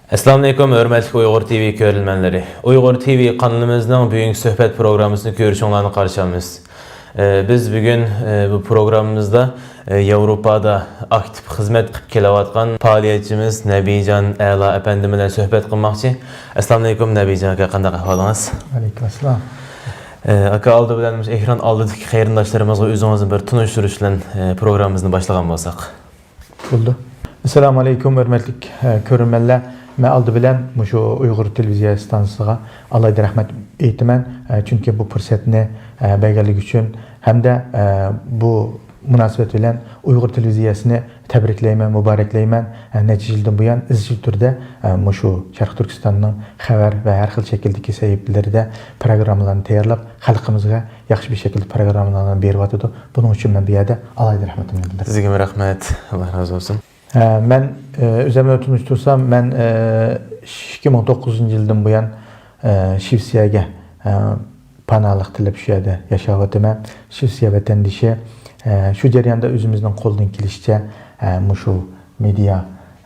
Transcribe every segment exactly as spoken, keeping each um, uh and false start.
ئەسسالامۇئەلەيكۇم، ھۆرمەتلىك ئۇيغۇر تىۋى كۆرۈرمەنلىرى. ئۇيغۇر تىۋى قانىلىمىزنىڭ بۈگۈنكى سۆھبەت پروگراممىسىنى كۆرۈشۈڭلارنى قارشى ئالىمىز. ئە، بىز بۈگۈن، ئە، بۇ پروگراممىمىزدا، ئە، ياۋروپادا ئاكتىپ خىزمەت قىلىپ كېلىۋاتقان پائالىيەتچىمىز نەبىجان ئەلا ئەپەندى بىلەن سۆھبەت قىلماقچى. ئەسسالامۇئەلەيكۇم، نەبىجان ئاكا، قانداق ئەھۋالىڭىز؟ ۋەئەلەيكۇم ئەسسالام. ئە، ئاكا، ئالدى بىلەن مۇشۇ ئېكران ئالدىدىكى قېرىنداشلىرىمىزغا ئۆزىڭىزنى بىر تونۇشتۇرۇش بىلەن، ئە، پروگراممىمىزنى باشلىغان بولساق. بولدى. ئەسسالامۇئەلەيكۇم، ھۆرمەتلىك، ئە، كۆرۈرمەنلەر. مەن ئالدى بىلەن مۇشۇ ئۇيغۇر تېلېۋىزىيە ئىستانسىسىغا ئالاھىدە رەھمەت ئېيتىمەن. ئە، چۈنكى بۇ پۇرسەتنى، ئە، بەرگەنلىكى ئۈچۈن ھەمدە، ئە، بۇ مۇناسىۋەت بىلەن ئۇيغۇر تېلېۋىزىيەسىنى تەبرىكلەيمەن، مۇبارەكلەيمەن. ئە، نەچچە يىلدىن بۇيان ئىزچىل تۈردە، ئە، مۇشۇ شەرقىي تۈركىستاننىڭ خەۋەر ۋە ھەر خىل شەكىلدىكى سەھىپىلىرىدە پروگراممىلارنى تەييارلاپ، خەلقىمىزگە ياخشى بىر شەكىلدە پروگراممىلارنى بېرىۋاتىدۇ. بۇنىڭ ئۈچۈن مەن بۇ يەردە ئالاھىدە رەھمىتىمنى بىلدۈرىمەن. سىزگىمۇ رەھمەت. ئاللا رازى بولسۇن. ئە، مەن، ئە، ئۆزۈمنى تونۇشتۇرسام، مەن، ئە، ئىككى مىڭ توققۇزىنچى يىلدىن بۇيان، ئە، شىۋېتسىيەگە، ئە، پاناھلىق تىلەپ شۇ يەردە ياشاۋاتىمەن. شىۋېتسىيە ۋەتەندىشى، ئە، شۇ جەرياندا ئۆزىمىزنىڭ قولىدىن كېلىشىچە، ئە، مۇشۇ مېدىيا،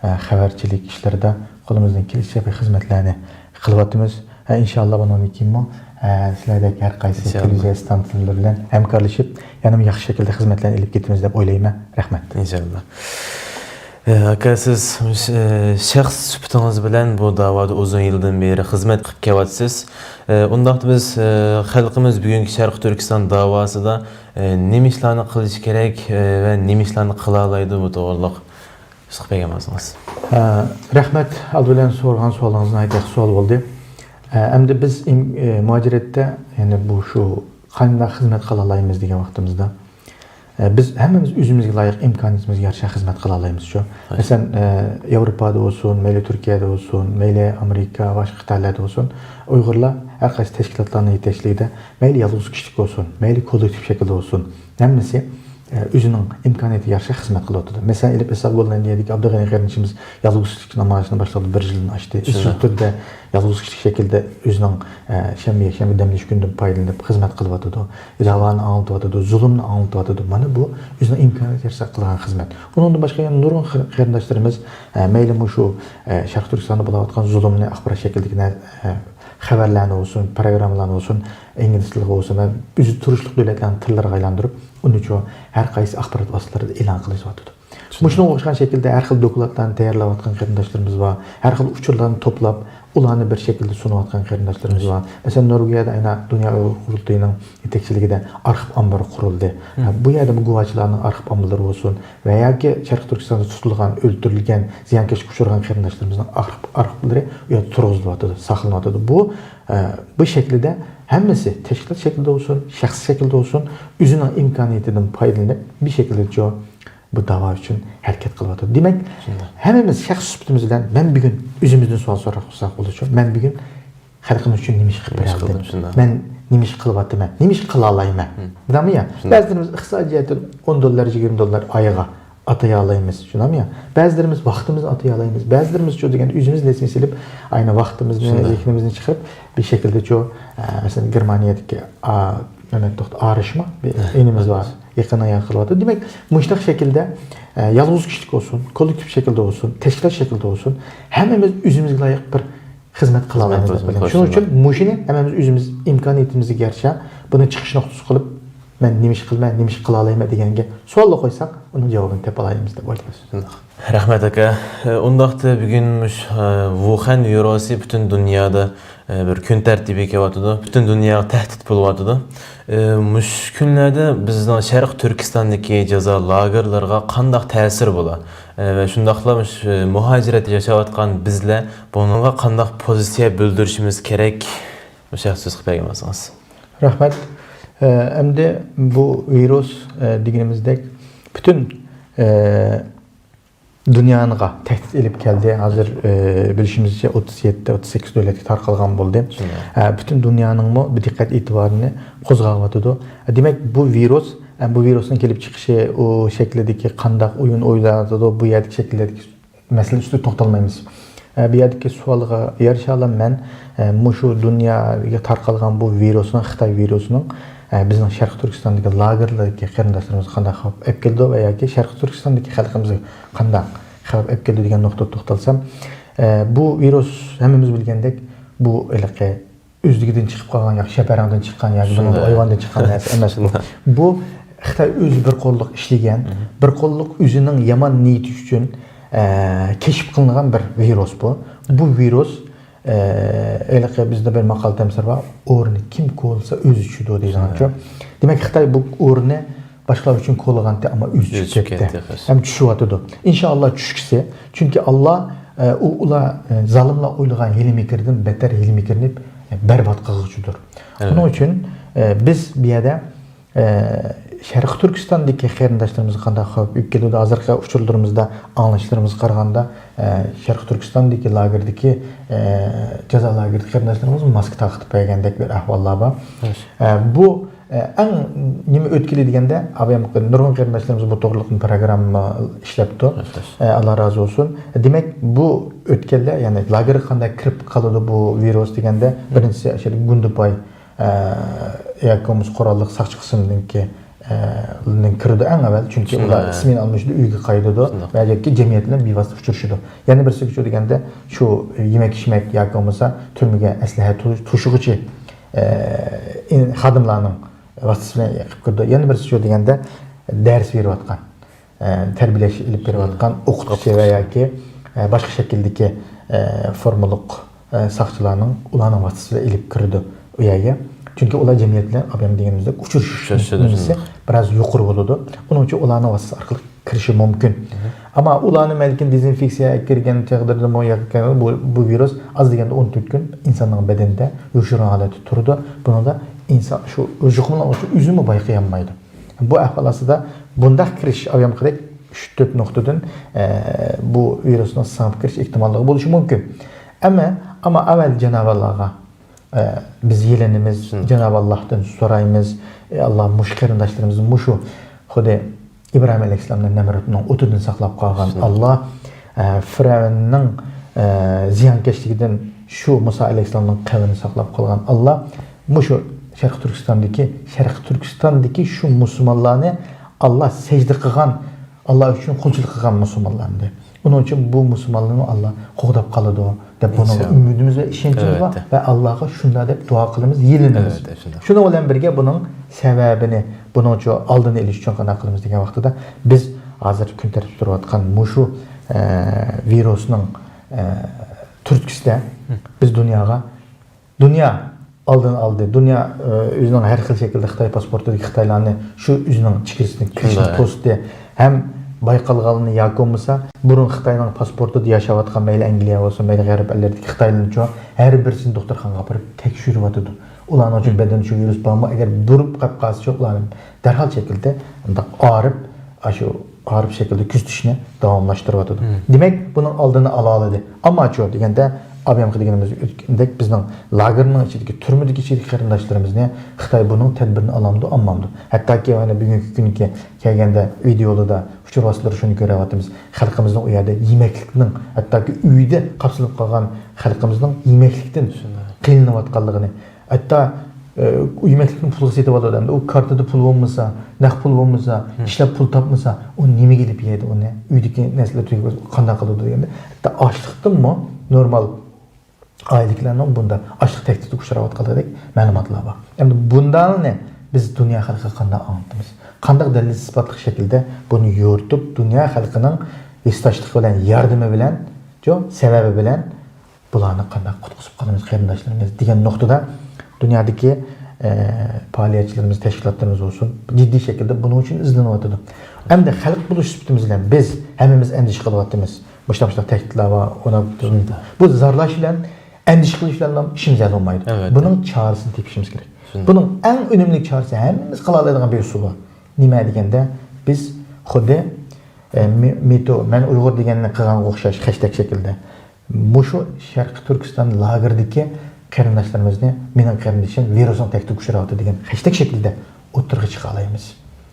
ئە، خەۋەرچىلىك ئىشلىرىدا قولىمىزدىن كېلىشىچە بىر خىزمەتلەرنى قىلىۋاتىمىز. ئە، ئىنشاللا بۇنىڭدىن كېيىنمۇ، ئە، سىلەردەك ھەر قايسى ئىنشاللا. تېلېۋىزىيە ئىستانسىلىرى بىلەن ھەمكارلىشىپ، يەنىمۇ ياخشى شەكىلدە خىزمەتلەرنى ئېلىپ كېتىمىز دەپ ئويلايمەن. رەھمەت. ئىنشاللا. ئە، ئاكا، سىز، ئە، شەخس سۈپىتىڭىز بىلەن بۇ داۋادا ئۇزۇن يىلدىن بېرى خىزمەت قىلىپ كېلىۋاتىسىز. ئە، ئۇنداقتا بىز، ئە، خەلقىمىز بۈگۈنكى شەرقىي تۈركىستان داۋاسىدا، ئە، نېمە ئىشلارنى قىلىشى كېرەك، ئە، ۋە نېمە ئىشلارنى قىلالايدۇ، بۇ توغرىلىق قىسقا بەرگەن بولسىڭىز. ئە، رەھمەت. ئالدى بىلەن سورىغان سوئالىڭىز ناھايىتى ياخشى سوئال بولدى. ئە، ئەمدى بىز ئىم-، ئە، مۇھاجىرەتتە، يەنى بۇ شۇ قانداق خىزمەت قىلالايمىز دېگەن ۋاقتىمىزدا، ئە، بىز ھەممىمىز ئۆزىمىزگە لايىق ئىمكانىيىتىمىزگە يارىشا خىزمەت قىلالايمىز شۇ. مەسىلەن، ئە، ياۋروپادا بولسۇن، مەيلى تۈركىيەدە بولسۇن، مەيلى ئامېرىكا، باشقا قىتئەلەردە بولسۇن، ئۇيغۇرلار ھەر قايسى تەشكىلاتلارنىڭ يېتەكچىلىكىدە، مەيلى يالغۇز كىشىلىك بولسۇن، مەيلى كوللېكتىپ شەكىلدە بولسۇن، ھەممىسى، ئە، ئۆزىنىڭ ئىمكانىيىتىگە يارىشا خىزمەت قىلىۋاتىدۇ. مەسىلەن، ئېلىپ ئېيتساق، گوللاندىيەدىكى ئابدۇغېنى قېرىندىشىمىز يالغۇز كىشىلىك نامايىشىنى باشلاپ بىر يىلدىن ئاشتى. ئىزچىل تۈردە يالغۇز كىشىلىك شەكىلدە ئۆزىنىڭ، ئە، شەنبە، يەكشەنبە دەم ئېلىش كۈنىدىن پايدىلىنىپ خىزمەت قىلىۋاتىدۇ. دەۋانى ئاڭلىتىۋاتىدۇ، زۇلۇمنى ئاڭلىتىۋاتىدۇ. مانا بۇ ئۆزىنىڭ ئىمكانىيىتىگە يارىشا قىلغان خىزمەت. ئۇنىڭدىن باشقا يەنە نۇرغۇن قېر-، قېرىنداشلىرىمىز، ئە، مەيلى مۇشۇ، ئە، شەرقىي تۈركىستاندا بولۇۋاتقان زۇلۇمنى ئاخبارات شەكلىدىكى نە-، ئە، خەۋەرلەرنى بولسۇن، پروگراممىلارنى بولسۇن، ئىنگلىز تىلىغا بولسۇن ۋە ئۆزى تۇرۇشلۇق دۆلەتلەرنىڭ تىللىرىغا ئايلاندۇرۇپ، ئۇنى شۇ ھەر قايسى ئاخبارات ۋاسىتىلىرىدا ئېلان قىلىۋاتىدۇ. مۇشۇنىڭغا ئوخشىغان شەكىلدە ھەر خىل دوكلاتلارنى تەييارلاۋاتقان قېرىنداشلىرىمىز بار. ھەر خىل ئۇچۇرلارنى توپلاپ، ئۇلارنى بىر شەكىلدە سۇنۇۋاتقان قېرىنداشلىرىمىز بار. مەسىلەن، نورۋېگىيەدە ئەينە دۇنيا ئۇيغۇر قۇرۇلتىيىنىڭ يېتەكچىلىكىدە ئارخىپ ئامبىرى قۇرۇلدى. بۇ يەردىمۇ گۇۋاچىلارنىڭ ئارخىپ ئامبىرلىرى بولسۇن ۋە ياكى شەرقىي تۈركىستاندا تۇتۇلغان، ئۆلتۈرۈلگەن، زىيانكەشلىككە ئۇچرىغان قېرىنداشلىرىمىزنىڭ ئارخىپ، ئارخىپلىرى ئۇ يەردە تۇرغۇزۇلۇۋاتىدۇ، ساقلىنىۋاتىدۇ. بۇ، ئە، بۇ شەكىلدە ھەممىسى تەشكىلات شەكلىدە بولسۇن، شەخس شەكلىدە بولسۇن، ئۆزىنىڭ ئىمكانىيىتىدىن پايدىلىنىپ، بىر شەكىلدە شۇ بۇ داۋا ئۈچۈن ھەرىكەت قىلىۋاتىدۇ. دېمەك، ھەممىمىز شەخس سۈپىتىمىز بىلەن، مەن بۈگۈن ئۆزىمىزدىن سوئال سوراپ قالساق بولىدۇ، مەن بۈگۈن خەلقىمىز ئۈچۈن نېمە ئىش قىلىپ بېرەلىدىم؟ مەن نېمە ئىش قىلىۋاتىمەن؟ نېمە ئىش قىلالايمەن؟ شۇنداقمۇ يا؟ بەزىلىرىمىز ئىقتىسادىي جەھەتتىن ئون دوللار، يىگىرمە دوللار ئايغا ئاتىيالايمىز، شۇنداقمۇ يا؟ بەزىلىرىمىز ۋاقتىمىزنى ئاتىيالايمىز، بەزىلىرىمىز شۇ دېگەن ئۆزىمىز لىسىنى سېلىپ، ئاينى ۋاقتىمىزنى، زېھنىمىزنى چىقىرىپ، بىر شەكىلدە شۇ، ئە، مەسىلەن، گېرمانىيەدىكى، ئا، مەمەت دوختۇر ئارىشمۇ؟ بىر ئىنىمىز بار. يېقىندا يان قىلىۋاتىدۇ. دېمەك، مۇشۇنداق شەكىلدە، ئە، يالغۇز كىشىلىك بولسۇن، كوللېكتىپ شەكىلدە بولسۇن، تەشكىلات شەكلىدە بولسۇن، ھەممىمىز ئۆزىمىزگە لايىق بىر خىزمەت قىلالايمىز دەپ ئويلايمەن. شۇنىڭ ئۈچۈن مۇشۇنى ھەممىمىز ئۆزىمىز ئىمكانىيىتىمىزگە يارىشا بۇنى چىقىش نۇقتىسى قىلىپ، مەن نېمە ئىش قىلىمەن، نېمە ئىش قىلالايمەن دېگەنگە سوئاللا قويساق، ئۇنىڭ جاۋابىنى تېپىلالايمىز دەپ ئويلايمەن. رەھمەت، ئاكا. ئۇنداقتا بۈگۈن مۇشۇ، ئە، ۋۇخەن ۋىرۇسى پۈتۈن دۇنيادا، ئە، بىر كۈن تەرتىپىگە كېلىۋاتىدۇ. پۈتۈن دۇنياغا تەھدىت بولۇۋاتىدۇ. ئە، مۇشۇ كۈنلەردە بىزنىڭ شەرقىي تۈركىستاندىكى جازا لاگېرلىرىغا قانداق تەسىرى بولا؟ ئە، ۋە شۇنداقلا مۇشۇ مۇھاجىرەتتە ياشاۋاتقان بىزلەر بۇنىڭغا قانداق پوزىتسىيە بىلدۈرۈشىمىز كېرەك؟ مۇشۇ ھەقتە سۆز قىلىپ بەرگەن بولسىڭىز. رەھمەت. ئە، ئەمدى بۇ ۋىرۇس، ئە، دېگىنىمىزدەك پۈتۈن، ئە، دۇنيانىغا تەھدىت ئېلىپ كەلدى. ھازىر، ئە، بىلىشىمىزچە، ئوتتۇز يەتتە، ئوتتۇز سەككىز دۆلەتكە تارقالغان بولدى. ئە، پۈتۈن دۇنيانىڭمۇ بىر دىققەت ئېتىبارىنى قوزغاۋاتىدۇ. دېمەك، بۇ ۋىرۇس، ئە، بۇ ۋىرۇسنىڭ كېلىپ چىقىشى، ئۇ شەكلىدىكى قانداق ئويۇن ئوينىلىۋاتىدۇ، بۇ يەردىكى شەكىللەردىكى مەسىلە ئۈستىدە توختالمايمىز. ئە، بۇ يەردىكى سوئالغا يارىشالا مەن، ئە، مۇشۇ دۇنياغا تارقالغان بۇ ۋىرۇسنىڭ، خىتاي ۋىرۇسىنىڭ، ئە، بىزنىڭ شەرقىي تۈركىستاندىكى لاگېرلاردىكى قېرىنداشلىرىمىزغا قانداق خەۋپ ئەپ كېلىدۇ ۋە ياكى شەرقىي تۈركىستاندىكى خەلقىمىزگە قانداق خەۋپ ئەپ كېلىدۇ دېگەن نۇقتىدا توختالسام، ئە، بۇ ۋىرۇس ھەممىمىز بىلگەندەك، بۇ ھېلىقى ئۆزلۈكىدىن چىقىپ قالغان ياكى شەپەرەڭدىن چىققان ياكى بۇنىڭدا ئايۋاندىن چىققان نەرسە ئەمەس. بۇ خىتاي ئۆزى بىر قوللۇق ئىشلىگەن، بىر قوللۇق ئۆزىنىڭ يامان نىيىتى ئۈچۈن، ئە، كەشىپ قىلىنغان بىر ۋىرۇس بۇ. بۇ ۋىرۇس، ئە، ھېلىقى بىزدە بىر ماقال تەمسىل بار، «ئورنى كىم كولىسا ئۆزى چۈشىدۇ» دەيدىغانچۇ. دېمەك، خىتاي بۇ ئورنى باشقىلار ئۈچۈن كولىغانتى، ئەمما ئۆزى چۈشۈپ كەتتى. ھەم چۈشۈۋاتىدۇ. ئىنشائاللا چۈشكۈسى. چۈنكى ئاللا، ئە، ئۇ، ئۇلار، ئە، زالىملار ئويلىغان ھىيلە-مىكىردىن بەتتەر ھىيلە-مىكىرنى، ئە، بەربات قىلغۇچىدۇر. ئۇنىڭ ئۈچۈن، ئە، بىز بۇ يەردە، ئە، شەرقىي تۈركىستاندىكى قېرىنداشلىرىمىزغا قانداق خەۋپ ئېلىپ كېلىدۇ؟ ھازىرقى ئۇچۇرلىرىمىزدا، ئاڭلىشلىرىمىزغا قارىغاندا، ئە، شەرقىي تۈركىستاندىكى لاگېردىكى، ئە، جازا لاگېرىدىكى قېرىنداشلىرىمىز ماسكا تارقىتىپ بەرگەندەك بىر ئەھۋاللار بار. ئە، بۇ ئە، ئەڭ نېمە ئۆتكىلى دېگەندە، ئابايام نۇرغۇن قېرىنداشلىرىمىز بۇ توغرىلىق پروگرامما ئىشلەپتۇ. ئە، ئاللا رازى بولسۇن. دېمەك، بۇ ئۆتكەلدە، يەنى لاگېرغا قانداق كىرىپ قالىدۇ بۇ ۋىرۇس دېگەندە، بىرىنچىسى ئاشۇ گۇندىپاي، ئە، ياكى بولمىسا قوراللىق ساقچى قىسىمنىڭكى، ئە، نىڭ كىرىدۇ ئەڭ ئەۋۋەل، چۈنكى ئۇلار ئىسمىنى ئالمىشىدۇ، ئۆيگە قايتىدۇ ۋە ياكى جەمئىيەت بىلەن بىۋاسىتە ئۇچرىشىدۇ. يەنە بىرسىگىچۇ دېگەندە، شۇ يېمەك-ئىچمەك ياكى بولمىسا تۈرمىگە ئەسلىھە تو-، توشۇغۇچى، ئە، ئىن-، خادىملارنىڭ ۋاسىتىسى بىلەن قىلىپ كىرىدۇ. يەنە بىرسى شۇ دېگەندە، دەرس بېرىۋاتقان، ئە، تەربىيەلەش ئېلىپ بېرىۋاتقان ئوقۇتقۇچى ۋە ياكى، ئە، باشقا شەكىلدىكى، ئە، فورمىلىق، ئە، ساقچىلارنىڭ ئۇلارنىڭ ۋاسىتىسى بىلەن ئېلىپ كىرىدۇ ئۇ يەرگە. چۈنكى ئۇلار جەمئىيەت بىلەن ئابايام دېگىنىمىزدەك ئۇچرىشىش نېمىسى بىراز يۇقىرى بولىدۇ. ئۇنىڭ ئۈچۈن ئۇلارنىڭ ۋاسىتىسى ئارقىلىق كىرىشى مۇمكىن. ئەمما ئۇلارنى بەلكىم دېزىنفېكسىيە كىرگەن تەقدىردىمۇ ياكى بۇ، بۇ ۋىرۇس ئاز دېگەندە ئون تۆت كۈن ئىنساننىڭ بەدىنىدە يوشۇرۇن ھالەتتە تۇرىدۇ. بۇنىڭدا ئىنسان شۇ يۇقۇملانغۇچى ئۆزىمۇ بايقىيالمايدۇ. بۇ ئەھۋال ئاستىدا بۇنداق كىرىش ئايامقىدەك ئۈچ تۆت نۇقتىدىن، ئە، بۇ ۋىرۇسنىڭ سىڭىپ كىرىش ئېھتىماللىقى بولۇشى مۇمكىن. ئەمما، ئەمما ئەۋەل جانابى ئاللاغا، ئە، بىز يېلىنىمىز، جانابى ئاللاھتىن سورايمىز. ئەي ئاللا، مۇشۇ قېرىنداشلىرىمىز مۇشۇ خۇددى ئىبراھىم ئەلەيھىسسالامنى نەمرۇتنىڭ ئوتىدىن ساقلاپ قالغان ئاللا، ئە، فىرئەۋننىڭ، ئە، زىيانكەشلىكىدىن شۇ مۇسا ئەلەيھىسسالامنىڭ قەۋمىنى ساقلاپ قالغان ئاللا، مۇشۇ شەرقىي تۈركىستاندىكى، شەرقىي تۈركىستاندىكى شۇ مۇسۇلمانلارنى ئاللا سەجدە قىلغان، ئاللا ئۈچۈن قۇلچىلىق قىلغان مۇسۇلمانلارنى. ئۇنىڭ ئۈچۈن بۇ مۇسۇلمانلارنى ئاللا قوغداپ قالىدۇ دەپ بۇنىڭغا ئۈمىدىمىز ۋە ئىشەنچىمىز بار ۋە ئاللاغا شۇنداق دەپ دۇئا قىلىمىز، يېلىنىمىز. شۇنىڭ بىلەن بىرگە بۇنىڭ سەۋەبىنى، بۇنىڭچۇ ئالدىنى ئېلىش ئۈچۈن قانداق قىلىمىز دېگەن ۋاقتىدا، بىز ھازىر كۈن تەرتىپتە تۇرۇۋاتقان مۇشۇ، ئە، ۋىرۇسنىڭ، ئە، تۈرتكىسىدە بىز دۇنياغا، دۇنيا ئالدىنى ئالدى، دۇنيا، ئە، ئۆزىنىڭ ھەر خىل شەكىلدە خىتاي پاسپورتىدىكى خىتايلارنى شۇ ئۆزىنىڭ چېگرىسىدىن كىرىشىنى توستى ھەم بايقالغانلىرىنى ياكى بولمىسا بۇرۇن خىتاينىڭ پاسپورتىدا ياشاۋاتقان مەيلى ئەنگلىيە بولسۇن، مەيلى غەرب ئەللىرىدىكى خىتايلارنىچۇ ھەر بىرسىنى دوختۇرخانىغا ئاپىرىپ تەكشۈرۈۋاتىدۇ. ئۇلارنىڭچۇ بەدىنىدە شۇ ۋىرۇس بارمۇ؟ ئەگەر بۇرۇپ قاپ قالسىچۇ ئۇلارنى دەرھال شەكىلدە مۇنداق ئاغرىپ، ئاشۇ ئاغرىپ شەكىلدە كۆزىتىشنى داۋاملاشتۇرۇۋاتىدۇ. دېمەك، بۇنىڭ ئالدىنى ئالالىدى. ئەمماچۇ دېگەندە، ئابىيامقى دېگىنىمىز ئۆتكەندەك بىزنىڭ لاگېرنىڭ ئىچىدىكى، تۈرمىدىكى ئىچىدىكى قېرىنداشلىرىمىزنى خىتاي بۇنىڭ تەدبىرىنى ئالامدۇ، ئالمامدۇ؟ ھەتتاكى مانا بۈگۈنكى كۈنگە كەلگەندە ۋىدېئولىرىدا، ئۇچۇر ۋاسىتىلىرىدا شۇنى كۆرۈۋاتىمىز. خەلقىمىزنىڭ ئۇ يەردە يېمەكلىكنىڭ، ھەتتاكى ئۆيدە قاپسىلىپ قالغان خەلقىمىزنىڭ يېمەكلىكتىن قىينىلىۋاتقانلىقىنى، ھەتتا، ئە، ئۇ يېمەكلىكنى پۇلغا سېتىۋالىدۇ ئەمدى. ئۇ كارتىدا پۇل بولمىسا، نەق پۇل بولمىسا، ئىشلەپ پۇل تاپمىسا، ئۇ نېمىگە ئېلىپ يەيدۇ ئۇنى؟ ئۆيدىكى نەرسىلەر تۈگىگەن بولسا قانداق قىلىدۇ دېگەندە، ھەتتا ئاشلىقتىنمۇ نورمال ئائىلىدىكىلەرنىڭ بۇنداق ئاشلىق تەھدىتىگە ئۇچراۋاتقانلىقىدەك مەلۇماتلار بار. ئەمدى بۇنداقنى بىز دۇنيا خەلقىگە قانداق ئاڭلىتىمىز؟ قانداق دەلىل-ئىسپاتلىق شەكىلدە بۇنى يورۇتۇپ، دۇنيا خەلقىنىڭ ھېسداشلىقى بىلەن، ياردىمى بىلەن، شۇ سەۋەبى بىلەن بۇلارنى قانداق قۇتقۇزۇپ قالىمىز، قېرىنداشلىرىمىز دېگەن نۇقتىدا دۇنيادىكى، ئە، پائالىيەتچىلىرىمىز، تەشكىلاتلىرىمىز بولسۇن، جىددىي شەكىلدە بۇنىڭ ئۈچۈن ئىزدىنىۋاتىدۇ. ئەمدى خەلق بولۇش سۈپىتىمىز بىلەن بىز ھەممىمىز ئەندىشە قىلىۋاتىمىز. مۇشۇنداق، مۇشۇنداق تەھدىتلەر بار، ئۇنى بۇ زارلاش بىلەن، ئەندىشە قىلىش بىلەن ئىشىمىز ھەل بولمايدۇ. بۇنىڭ چارىسىنى تېپىشىمىز كېرەك. بۇنىڭ ئەڭ ئۈنۈملۈك چارىسى، ھەممىمىز قىلالايدىغان بىر ئۇسۇل بار. نېمە دېگەندە، بىز خۇددى، ئە، مې-، مېتو، مەن ئۇيغۇر دېگەننى قىلغانغا ئوخشاش خەشتەك شەكىلدە مۇشۇ شەرقىي تۈركىستان لاگېرىدىكى قېرىنداشلىرىمىزنى، مېنىڭ قېرىندىشىم ۋىرۇسنىڭ تەھدىتىگە ئۇچراۋاتىدۇ دېگەن خەشتەك شەكلىدە ئوتتۇرىغا چىقالايمىز.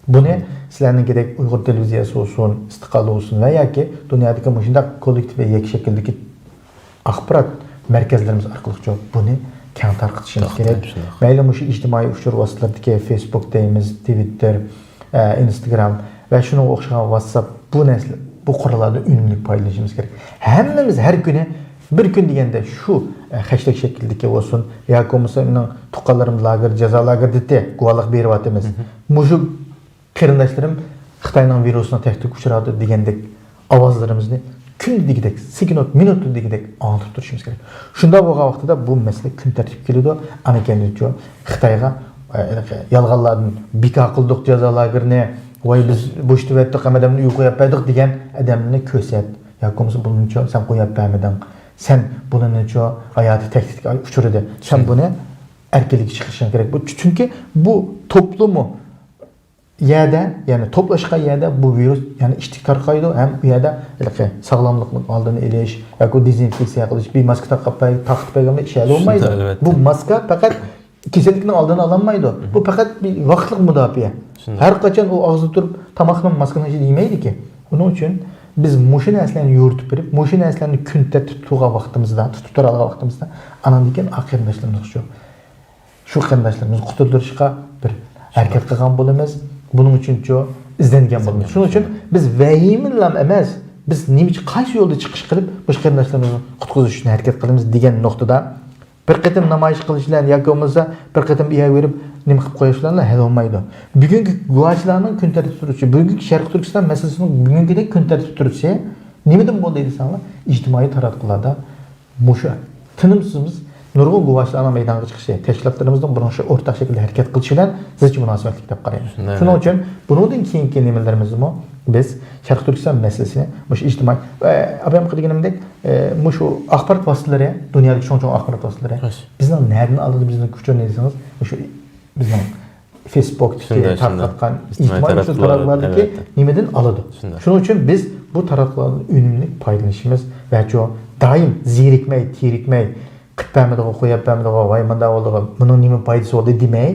بۇنى سىلەرنىڭكىدەك ئۇيغۇر تېلېۋىزىيەسى بولسۇن، ئىستىقلال بولسۇن ۋە ياكى دۇنيادىكى مۇشۇنداق كوللېكتىپ ۋە يەككە شەكىلدىكى ئاخبارات مەركەزلىرىمىز ئارقىلىقچۇ بۇنى كەڭ تارقىتىشىمىز كېرەك. مەيلى مۇشۇ ئىجتىمائىي ئۇچۇر ۋاسىتىلىرىدىكى فېيسبۇك دەيمىز، تىۋىتتېر، ئە، ئىنستاگرام ۋە شۇنىڭغا ئوخشىغان ۋاتساپ، بۇ نەرسىلەر، بۇ قوراللاردىن ئۈنۈملۈك پايدىلىنىشىمىز كېرەك. ھەممىمىز ھەر كۈنى بىر كۈن دېگەندە شۇ، ئە، خەشتەك شەكلىدىكى بولسۇن ياكى بولمىسا مېنىڭ تۇغقانلىرىم لاگېر، جازا لاگېرىدا دېدى، گۇۋاھلىق بېرىۋاتىمىز. مۇشۇ قېرىنداشلىرىم خىتاينىڭ ۋىرۇسىنىڭ تەھدىتىگە ئۇچراۋاتىدۇ دېگەندەك ئاۋازلىرىمىزنى كۈندە دېگۈدەك، سېكۇنت، مىنۇتتا دېگۈدەك ئاڭلىتىپ تۇرۇشىمىز كېرەك. شۇنداق بولغان ۋاقتىدا بۇ مەسىلە كۈن تەرتىپكە كېلىدۇ. ئاندىن كېيىن خىتايغا، ئە، يالغانلاردىن بىكار قىلدۇق جازا لاگېرىنى، ۋاي بىز بوشىتىۋەتتۇق، ھەممە ئادەمنى ئۆيگە قويۇپ بەردۇق دېگەن ئادەمنى كۆرسەت. ياكى بولمىسا بۇنىڭچۇ سەن قويۇپ بەرمىدىڭ، سەن بۇنىڭچۇ ھاياتى تەھدىتكە ئۇچرىدى. سەن بۇنى ئەركىنلىككە چىقىرىشىڭ كېرەك. بۇ، چۈنكى بۇ توپلىمۇ يەردە، يەنى توپلاشقان يەردە بۇ ۋىرۇس يەنە ئىتتىك تارقايدۇ ھەم ئۇ يەردە ھېلىقى ساغلاملىقنىڭ ئالدىنى ئېلىش ياكى دېزىنفېكسىيە قىلىش، بىر ماسكا تاقاپ بەر-، تاقىتىپ بەرگەن بىلەن ئىش ھەل بولمايدۇ. شۇنداق، ئەلۋەتتە. بۇ ماسكا پەقەت كېسەللىكنىڭ ئالدىنى ئالالمايدۇ. بۇ پەقەت بىر ۋاقىتلىق مۇداپىئە. شۇنداق. ھەر قاچان ئۇ ئاغزىدا تۇرۇپ تاماقنى ماسكىنىڭ ئىچىدە يېمەيدىكى. ئۇنىڭ ئۈچۈن بىز مۇشۇ نەرسىلەرنى يورۇتۇپ بېرىپ، مۇشۇ نەرسىلەرنى كۈن تەرتىپتە تۇرغان ۋاقتىمىزدا، تۇتۇپ تۇرالىغان ۋاقتىمىزدا، ئاناندىن كېيىن ئا قېرىنداشلىرىمىزغىچۇ شۇ قېرىنداشلىرىمىزنى قۇتۇلدۇرۇشقا بىر ھەرىكەت قىلغان بولىمىز. بۇنىڭ ئۈچۈنچۇ ئىزدەنگەن بولىمىز. شۇنىڭ ئۈچۈن بىز ۋەھىمىلا ئەمەس، بىز نېمىچە قايسى يولدا چىقىش قىلىپ مۇشۇ قېرىنداشلىرىمىزنى قۇتقۇزۇش ئۈچۈن ھەرىكەت قىلىمىز دېگەن نۇقتىدا بىر قېتىم نامايىش قىلىش بىلەن ياكى بولمىسا بىر قېتىم ئىگە بېرىپ نېمە قىلىپ قويۇش بىلەنلا ھەل بولمايدۇ. بۈگۈنكى گۇۋاھچىلارنىڭ كۈن تەرتىپتە تۇرۇشى، بۈگۈنكى شەرقىي تۈركىستان مەسىلىسىنىڭ بۈگۈنكىدەك كۈن تەرتىپتە تۇرۇشى نېمىدىن بولدى دېسەڭلار، ئىجتىمائىي تاراتقۇلاردا مۇشۇ تىنىمسىز نۇرغۇن گۇۋاھچىلارنىڭ مەيدانغا چىقىشى، تەشكىلاتلىرىمىزنىڭ بۇنىڭغا ئورتاق شەكىلدە ھەرىكەت قىلىشى بىلەن زىچ مۇناسىۋەتلىك دەپ قارايمەن. شۇنىڭ ئۈچۈن بۇنىڭدىن كېيىنكى نېمىلىرىمىزدىمۇ بىز شەرقىي تۈركىستان مەسىلىسىنى مۇشۇ ئىجتىمائىي، ئە، ئابايام دېگىنىمدەك، ئە، مۇشۇ ئاخبارات ۋاسىتىلىرى، دۇنيادىكى چوڭ-چوڭ ئاخبارات ۋاسىتىلىرى بىزنىڭ نەدىن ئالىدۇ بىزنىڭ كۈچىنى دېسىڭىز، مۇشۇ بىزنىڭ فېيسبۇكتىكى تارقاتقان ئىجتىمائىي تاراتقۇلاردىكى نېمىدىن ئالىدۇ. شۇنىڭ ئۈچۈن بىز بۇ تاراتقۇلاردىن ئۈنۈملۈك پايدىلىنىشىمىز ۋە شۇ دائىم زېرىكمەي، تېرىكمەي، قىلىپ بەرمىدىغۇ، قويۇپ بەرمىدىغۇ، ۋاي مۇنداق بولدىغۇ، بۇنىڭ نېمە پايدىسى بولدى دېمەي،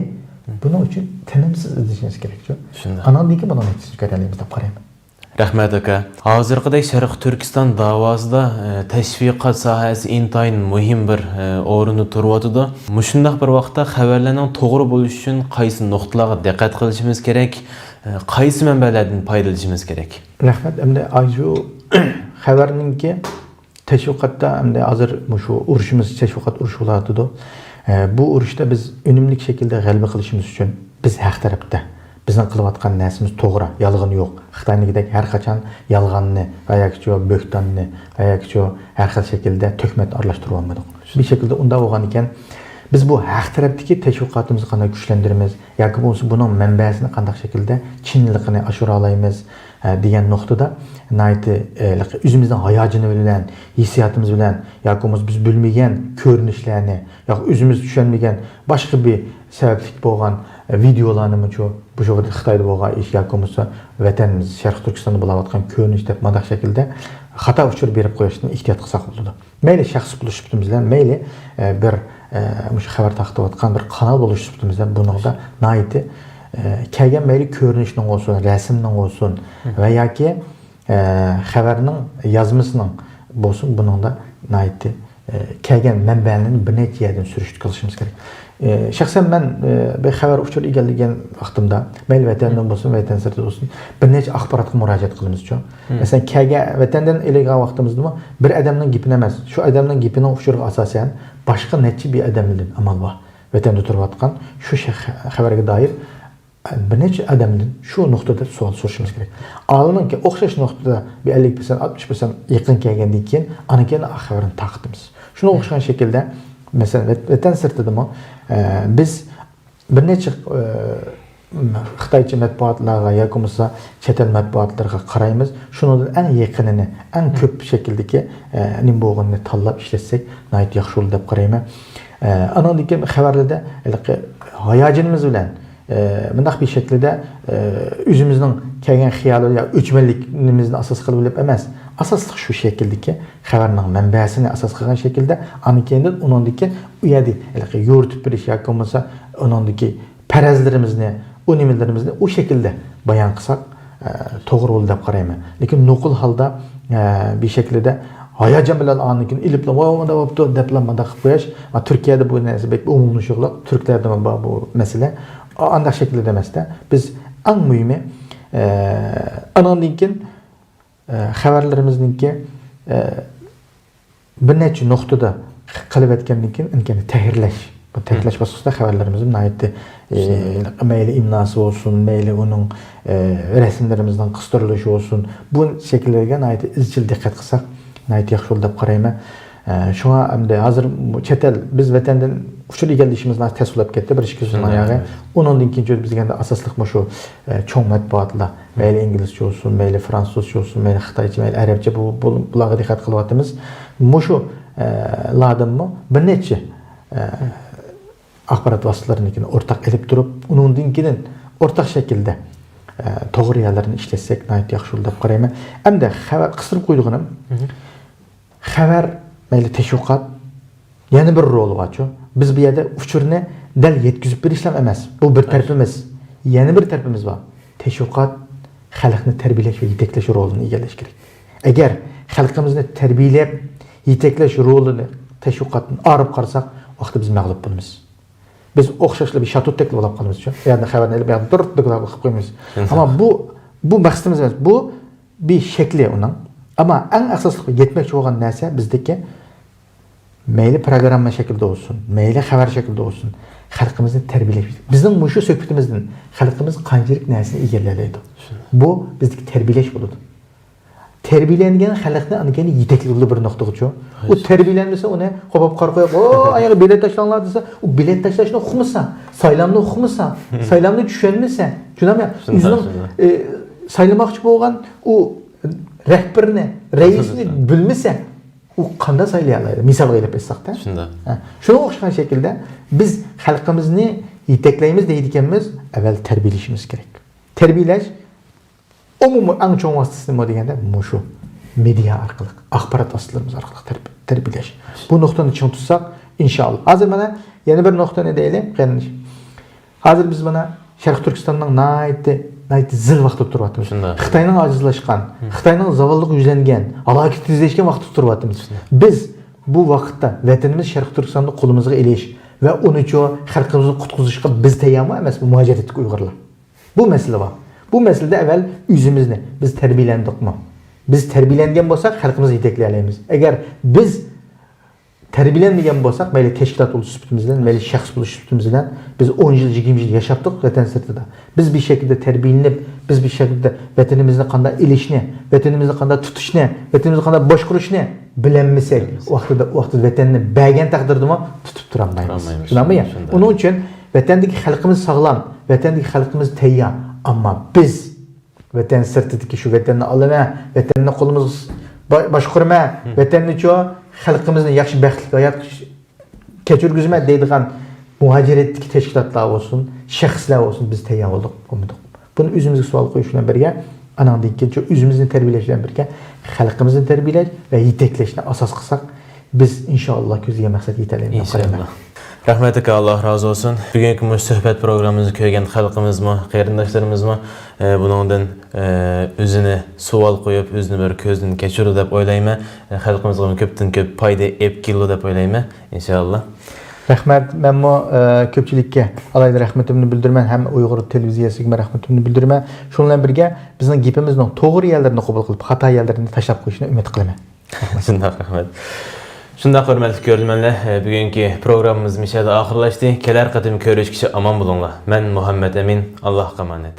بۇنىڭ ئۈچۈن تىنىمسىز ئىزدىنىشىمىز كېرەك. شۇنداق. ئاناندىن كېيىن بۇنىڭ نەتىجىسىنى كۆرەلەيمىز دەپ قارايمەن. رەھمەت ئاكا. ھازىرقىدەك شەرقىي تۈركىستان داۋاسىدا، ئە، تەشۋىقات ساھەسى ئىنتايىن مۇھىم بىر، ئە، ئورۇندا تۇرۇۋاتىدۇ. مۇشۇنداق بىر ۋاقىتتا خەۋەرلەرنىڭ توغرا بولۇشى ئۈچۈن قايسى نۇقتىلارغا دىققەت قىلىشىمىز كېرەك؟ ئە، قايسى مەنبەلەردىن پايدىلىنىشىمىز كېرەك؟ رەھمەت. ئەمدى ئاشۇ خەۋەرنىڭكى تەشۋىقاتتا ئەمدى ھازىر مۇشۇ ئۇرۇشىمىز، تەشۋىقات ئۇرۇشى بولۇۋاتىدۇ. ئە، بۇ ئۇرۇشتا بىز ئۈنۈملۈك شەكىلدە غەلىبە قىلىشىمىز ئۈچۈن بىز ھەق تەرەپتە. بىزنىڭ قىلىۋاتقان نەرسىمىز توغرا، يالغىنى يوق. خىتاينىڭكىدەك ھەر قاچان يالغاننى، ۋە ياكىچۇ بۆھتاننى، ۋە ياكىچۇ ھەر خىل شەكىلدە تۆھمەت ئارىلاشتۇرۇۋالمىدۇق. بىر شەكىلدە ئۇنداق بولغان ئىكەن، بىز بۇ ھەق تەرەپتىكى تەشۋىقاتىمىزنى قانداق كۈچلەندۈرىمىز ياكى بولمىسا بۇنىڭ مەنبەسىنى قانداق شەكىلدە چىنلىقىنى ئاشۇرالايمىز، ئە، دېگەن نۇقتىدا ناھايىتى، ئە، ئۆزىمىزنىڭ ھاياجىنى بىلەن، ھېسسىياتىمىز بىلەن ياكى بولمىسا بىز بىلمىگەن كۆرۈنۈشلەرنى ياكى ئۆزىمىز چۈشەنمىگەن باشقا بىر سەۋەبلىك بولغان، ئە، ۋىدېئولارنىمۇچۇ، بۇ شۇ خىتايدا بولغان ئىش ياكى بولمىسا ۋەتىنىمىز شەرقىي تۈركىستاندا بولۇۋاتقان كۆرۈنۈش دەپ مۇنداق شەكىلدە خاتا ئۇچۇر بېرىپ قويۇشتىن ئېھتىيات قىلساق بولىدۇ. مەيلى شەخس بولۇش سۈپىتىمىز بىلەن، مەيلى، ئە، بىر، ئە، مۇشۇ خەۋەر تارقىتىۋاتقان بىر قانال بولۇش سۈپىتىمىز بىلەن بۇنىڭدا ناھايىتى، ئە، كەلگەن مەيلى كۆرۈنۈشنىڭ بولسۇن، رەسىمنىڭ بولسۇن ۋە ياكى، ئە، خەۋەرنىڭ يازمىسىنىڭ بولسۇن، بۇنىڭدا ناھايىتى، ئە، كەلگەن مەنبەلەرنى بىر نەچچە يەردىن سۈرۈشتە قىلىشىمىز كېرەك. ئى، شەخسەن مەن، ئى، بىر خەۋەر ئۇچۇر ئىگىلىگەن ۋاقتىمدا، مەيلى ۋەتەندىن بولسۇن، ۋەتەن سىرتىدا بولسۇن، بىر نەچچە ئاخباراتقا مۇراجىئەت قىلىمىزچۇ. مەسىلەن، كەلگەن ۋەتەندىن ئېلىنغان ۋاقتىمىزدىمۇ بىر ئادەمنىڭ گېپىنى ئەمەس، شۇ ئادەمنىڭ گېپىنىڭ ئۇچۇرىغا ئاساسەن باشقا نەچچە بىر ئادەمدىن ئامال بار. ۋەتەندە تۇرۇۋاتقان شۇ شەخ-، خەۋەرگە دائىر بىر نەچچە ئادەمدىن شۇ نۇقتىدا سوئال سورىشىمىز كېرەك. ئالىنىڭكى ئوخشاش نۇقتىدا بىر ئەللىك پىرسەنت، ئاتمىش پىرسەنت يېقىن كەلگەندىن كېيىن، ئاندىن كېيىن خەۋەرنى تارقىتىمىز. شۇنىڭغا ئوخشىغان شەكىلدە، مەسىلەن، ۋەت-، ۋەتەن سىرتىدىمۇ، ئە، بىز بىر نەچچە، ئە، خىتايچە مەتبۇئاتلارغا ياكى بولمىسا چەت ئەل مەتبۇئاتلىرىغا قارايمىز. شۇنىڭدىن ئەڭ يېقىنىنى، ئەڭ كۆپ شەكىلدىكى، ئە، نېمە بولغىنىنى تاللاپ ئىشلەتسەك ناھايىتى ياخشى بولىدۇ دەپ قارايمەن. ئە، ئانىڭدىن كېيىن خەۋەرلەردە ھېلىقى ھاياجىنىمىز بىلەن، ئە، مۇنداق بىر شەكىلدە، ئە، ئۆزىمىزنىڭ كەلگەن خىيالى يا ئۆچمەنلىكىمىزنى ئاساس قىلىپ ئەمەس، ئاساسلىق شۇ شەكىلدىكى خەۋەرنىڭ مەنبەسىنى ئاساس قىلغان شەكىلدە، ئاندىن كېيىندىن ئۇنىڭدىكى ئۇ يەردە ھېلىقى يورۇتۇپ بېرىش ياكى بولمىسا ئۇنىڭدىكى پەرەزلىرىمىزنى، ئۇ نېمىلىرىمىزنى ئۇ شەكىلدە بايان قىلساق، ئە، توغرا بولىدۇ دەپ قارايمەن. لېكىن نوقۇل ھالدا، ئە، بىر شەكىلدە ھاياجان بىلەن ئاندىن كېيىن ئېلىپلا، ۋاي، مانداق بوپتۇ دەپلا مانداق قىلىپ قويۇش. ئە، تۈركىيەدە بۇ نەرسە بەك ئومۇملىشىقلىق، تۈركلەردىمۇ بار بۇ مەسىلە. ئا-، ئانداق شەكىلدە ئەمەستە، بىز ئەڭ مۇھىمى، ئە، ئانىڭدىن كېيىن، ئە، خەۋەرلىرىمىزنىڭكى، ئە، بىر نەچچە نۇقتىدا قىلىۋەتكەندىن كېيىن، ئىنكىنى تەھرىرلەش. بۇ تەھرىرلەش باسقۇچىدا خەۋەرلىرىمىزنى ناھايىتى، ئى، مەيلى ئىملاسى بولسۇن، مەيلى ئۇنىڭ، ئى، رەسىملىرىمىزنىڭ قىستۇرۇلۇشى بولسۇن، بۇ شەكىللەرگە ناھايىتى ئىزچىل دىققەت قىلساق، ناھايىتى ياخشى بولىدۇ دەپ قارايمەن. ئە، شۇڭا ئەمدى ھازىر چەت ئەل، بىز ۋەتەندىن ئۇچۇر ئىگىلىشىمىز ناھايىتى تەس بولۇپ كەتتى، بىر ئىككى يىل بۇياقى. ئۇنىڭدىن كېيىن بىزگە ئەمدى ئاساسلىق مۇشۇ، ئە، چوڭ مەتبۇئاتلار، مەيلى ئىنگلىزچە بولسۇن، مەيلى فرانسۇزچە بولسۇن، مەيلى خىتايچە، مەيلى ئەرەبچە، بۇ، بۇ، بۇلارغا دىققەت قىلىۋاتىمىز. مۇشۇ، ئە، لاردىنمۇ بىر نەچچە، ئە، ئاخبارات ۋاسىتىلىرىنىڭكىنى ئورتاق ئېلىپ تۇرۇپ، ئۇنىڭدىن كېيىن ئورتاق شەكىلدە، ئە، توغرا يەرلىرىنى ئىشلەتسەك ناھايىتى ياخشى بولىدۇ دەپ قارايمەن. ئەمدى خەۋەر، قىستۇرۇپ قويىدىغىنىم، خەۋەر، مەيلى تەشۋىقات، يەنە بىر رولى بارچۇ. بىز بۇ يەردە ئۇچۇرنى دەل يەتكۈزۈپ بېرىشلا ئەمەس. بۇ بىر تەرىپىمىز. يەنە بىر تەرىپىمىز بار. تەشۋىقات خەلقنى تەربىيەلەش ۋە يېتەكلەش رولىنى ئىگىلەش كېرەك. ئەگەر خەلقىمىزنى تەربىيەلەپ، يېتەكلەش رولىنى تەشۋىقاتتىن ئايرىپ قارىساق، ۋاقتىدا بىز مەغلۇپ بولىمىز. بىز ئوخشاشلا بىر شاتۇتتەك بولاپ قالىمىز شۇ. يەنى خەۋەرنى ئېلىپ، يەنە دۇرۇت دۇكىلاپ قىلىپ قويىمىز. ئەمما بۇ، بۇ مەقسىتىمىز ئەمەس. بۇ بىر شەكلى ئۇنىڭ. ئەمما ئەڭ ئاساسلىق يەتمەكچى بولغان نەرسە بىزدىكى مەيلى پىروگرامما شەكلىدە بولسۇن، مەيلى خەۋەر شەكلىدە بولسۇن، خەلقىمىزنى تەربىيەلەش. بىزنىڭ مۇشۇ سۆھبىتىمىزدىن خەلقىمىز قانچىلىك نەرسىنى ئىگىلىيەلەيدۇ؟ بۇ بىزدىكى تەربىيەلەش بولىدۇ. تەربىيەلەنگەن خەلقنى ئاندىن كېيىن يېتەكلىگىلى بىر نۇقتىغىچۇ. ئۇ تەربىيەلەنمىسە، ئۇنى قوپاپ قارا قويۇپ، ئو، ئاياغ بېلەت تاشلاڭلار دېسە، ئۇ بېلەت تاشلاشنى ئۇقمىسا، سايلامنى ئۇقمىسا، سايلامنى چۈشەنمىسە، چۈشىنەمسەن؟ ئۆزىنىڭ، ئە، سايلىماقچى بولغان ئۇ رەھبىرىنى، رەئىسنى بىلمىسە، ئۇ قانداق سايلىيالايدۇ؟ مىسالغا ئېلىپ ئېيتساقتا. شۇنداق. ھە، شۇنىڭغا ئوخشىغان شەكىلدە بىز خەلقىمىزنى يېتەكلەيمىز دەيدىكەنمىز، ئەۋۋەل تەربىيەلىشىمىز كېرەك. تەربىيەلەش ئومۇمىي ئەڭ چوڭ ۋاسىتىسى نېمە دېگەندە، مۇشۇ مېدىيا ئارقىلىق، ئاخبارات ۋاسىتىلىرىمىز ئارقىلىق تەربىي-، تەربىيەلەش. بۇ نۇقتىنى چىڭ تۇتساق، ئىنشائاللا. ھازىر مانا يەنە بىر نۇقتىنى دەيلى، قېرىنداش. ھازىر بىز مانا شەرقىي تۈركىستاننىڭ ناھايىتى، ناھايىتى زىل ۋاقتىدا تۇرۇۋاتىمىز. شۇنداق. خىتاينىڭ ئاجىزلاشقان، خىتاينىڭ زاۋاللىققا يۈزلەنگەن، ھالاكەتكە تېزلەشكەن ۋاقتىدا تۇرۇۋاتىمىز. بىز بۇ ۋاقىتتا ۋەتىنىمىز شەرقىي تۈركىستاننى قولىمىزغا ئېلىش ۋە ئۇنىچۇ خەلقىمىزنى قۇتقۇزۇشقا بىز تەييارمۇ ئەمەسمۇ، مۇھاجىرەتتىكى ئۇيغۇرلار؟ بۇ مەسىلە بار. بۇ مەسىلىدە ئەۋۋەل ئۆزىمىزنى، بىز تەربىيەلەندۇقمۇ؟ بىز تەربىيەلەنگەن بولساق، خەلقىمىزنى يېتەكلىيەلەيمىز. ئەگەر بىز تەربىيەلەنمىگەن بولساق، مەيلى تەشكىلات بولۇش سۈپىتىمىز بىلەن، مەيلى شەخس بولۇش سۈپىتىمىز بىلەن، بىز ئون يىل، يىگىرمە يىل ياشاپتۇق ۋەتەن سىرتىدا. بىز بىر شەكىلدە تەربىيەلىنىپ، بىز بىر شەكىلدە ۋەتىنىمىزنى قانداق ئېلىشنى، ۋەتىنىمىزنى قانداق تۇتۇشنى، ۋەتىنىمىزنى قانداق باشقۇرۇشنى بىلەلمىسەك، ۋاقتىدا، ۋاقتىدا ۋەتەننى بەرگەن تەقدىردىمۇ تۇتۇپ تۇرالمايمىز. تۇرالمايمىز. شۇنداقمۇ؟ شۇنداق. ئۇنىڭ ئۈچۈن ۋەتەندىكى خەلقىمىز ساغلام، ۋەتەندىكى خەلقىمىز تەييار. ئەمما بىز ۋەتەن سىرتىدىكى شۇ ۋەتەننى ئالىمەن، ۋەتەننى قولىمىزغا با-، باشقۇرىمەن، ۋەتەننىچۇ خەلقىمىزنى ياخشى بەختلىك ھايات كەچۈرگۈزىمەن دەيدىغان مۇھاجىرەتتىكى تەشكىلاتلار بولسۇن، شەخسلەر بولسۇن، بىز تەييار بولدۇق، بولمىدۇق. بۇنى ئۆزىمىزگە سوئال قويۇش بىلەن بىرگە، ئاناندىن كېيىنچۇ ئۆزىمىزنى تەربىيەلەش بىلەن بىرگە، خەلقىمىزنى تەربىيەلەش ۋە يېتەكلەشنى ئاساس قىلساق، بىز ئىنشائاللا كۆزلىگەن مەقسەتكە يېتەلەيمىز دەپ قارايمەن. ئىنشائاللا. رەھمەت ئاكا، ئاللا رازى بولسۇن. بۈگۈنكى مۇشۇ سۆھبەت پروگراممىمىزنى كۆرگەن خەلقىمىزمۇ، قېرىنداشلىرىمىزمۇ، ئە، بۇنىڭدىن، ئە، ئۆزىنى سوئال قويۇپ، ئۆزىنى بىر كۆزدىن كەچۈرىدۇ دەپ ئويلايمەن. ئە، خەلقىمىزغىمۇ كۆپتىن كۆپ پايدا ئېلىپ كېلىدۇ دەپ ئويلايمەن، ئىنشائاللا. رەھمەت. مەنمۇ، ئە، كۆپچىلىككە ئالاھىدە رەھمىتىمنى بىلدۈرىمەن، ھەم ئۇيغۇر تېلېۋىزىيەسىگىمۇ رەھمىتىمنى بىلدۈرىمەن. شۇنىڭ بىلەن بىرگە، بىزنىڭ گېپىمىزنىڭ توغرا يەرلىرىنى قوبۇل قىلىپ، خاتا يەرلىرىنى تاشلاپ قويۇشىنى ئۈمىد قىلىمەن. شۇنداق، رەھمەت. شۇنداق، ھۆرمەتلىك كۆرۈرمەنلەر، بۈگۈنكى پروگراممىمىز مۇشۇ يەردە ئاخىرلاشتى. كېلەر قېتىم كۆرۈشكىچە ئامان بولۇڭلار. مەن مۇھەممەت ئەمىن، ئاللاھقا ئامانەت.